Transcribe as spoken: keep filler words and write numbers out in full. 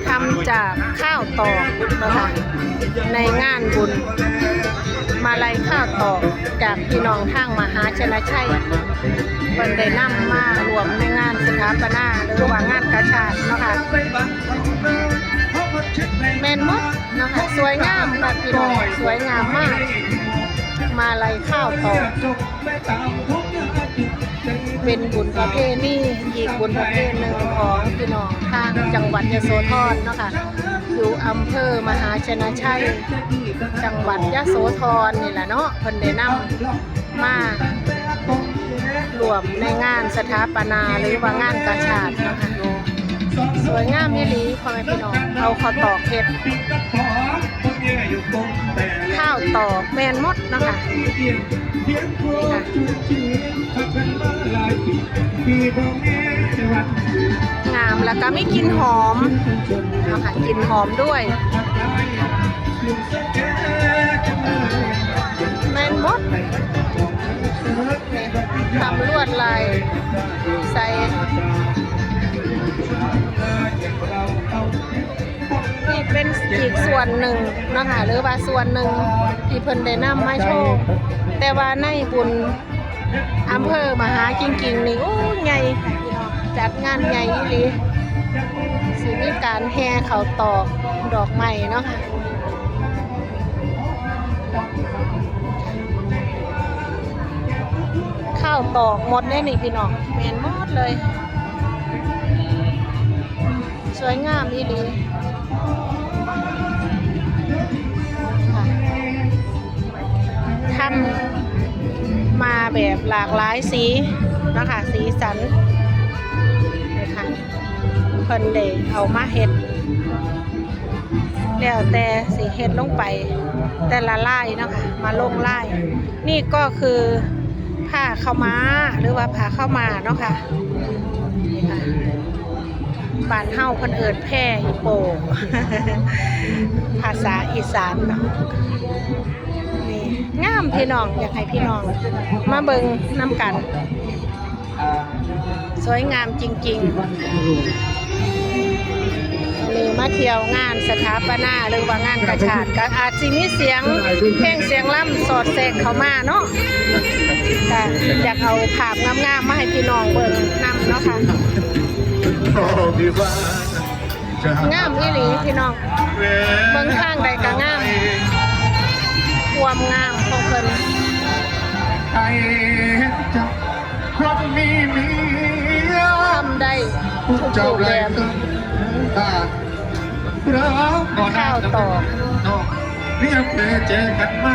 ทำจากข้าวตอกนะคะ ในงานบุญมาลัยข้าวตอกจากพี่น้องทางมหาชนะชัย เพิ่นได้นำมารวมในงานสถาปนาหรือว่างานกาชาดเนาะค่ะ แม่นหมดเนาะค่ะ สวยงามค่ะพี่น้อง สวยงามมาก มาลัยข้าวตอก เป็นบุญประเพณีอีกบุญประเพณีหนึ่งของพี่น้องทางจังหวัดยโสธรเนาะค่ะ อยู่อำเภอมหาชนะชัย จังหวัดยโสธรนี่แหละเนาะ เพิ่นได้นำมารวมในงานสถาปนาหรือว่างานกาชาดเนาะค่ะ สวยงามอีหลีพ่อแม่พี่น้อง เอาข้าวตอกเฮ็ด ข้าวตอกแม่นหมดเนาะค่ะ นี่ค่ะ งามแล้วก็มีกลิ่นหอมเนาะค่ะ กลิ่นหอมด้วย แม่นหมด ทำลวดลายใส่ นี่เป็นอีกส่วนหนึ่งเนาะค่ะ หรือว่าส่วนหนึ่งที่เพิ่นได้นำมาโชว์ แต่ว่าในบุญอำเภอมหาจริงๆ นี่ โอ้ ใหญ่ค่ะพี่น้อง จัดงานใหญ่อีหลี สิมีการแห่ข้าวตอกดอกไม้เนาะค่ะ ข้าวตอกหมดได้นี่พี่น้อง แม่นหมดเลย สวยงามอีหลีค่ะ ทำมาแบบหลากหลายสีนะคะ สีสันนี่ค่ะ เพิ่นได้เอามาเฮ็ด แล้วแต่สิเฮ็ดลงไป แต่ละลายเนาะค่ะ มาลงลาย นี่ก็คือผ้าขาวม้าหรือว่าผ้าขาวม้าเนาะค่ะ นี่ค่ะ บ้านเฮาเพิ่นเอิ้นแพอีโป ภาษาอีสานเนาะ นี่งามพี่น้อง อยากให้พี่น้องมาเบิ่งนำกัน สวยงามจริงๆ หรือมาเที่ยวงานสถาปนาหรือว่างานกาชาดก็อาจสิมีเสียงเพลงเสียงลำสอดแทรกเข้ามาเนาะ ก็อยากเอาภาพงามๆ มาให้พี่น้องเบิ่งนำเนาะค่ะ งามอีหลีพี่น้อง เบิ่งทางใดก็งาม ความงามของเพิ่น ทำได้ทุกรูปแบบ ข้าวตอก เรียกเจอกันไหม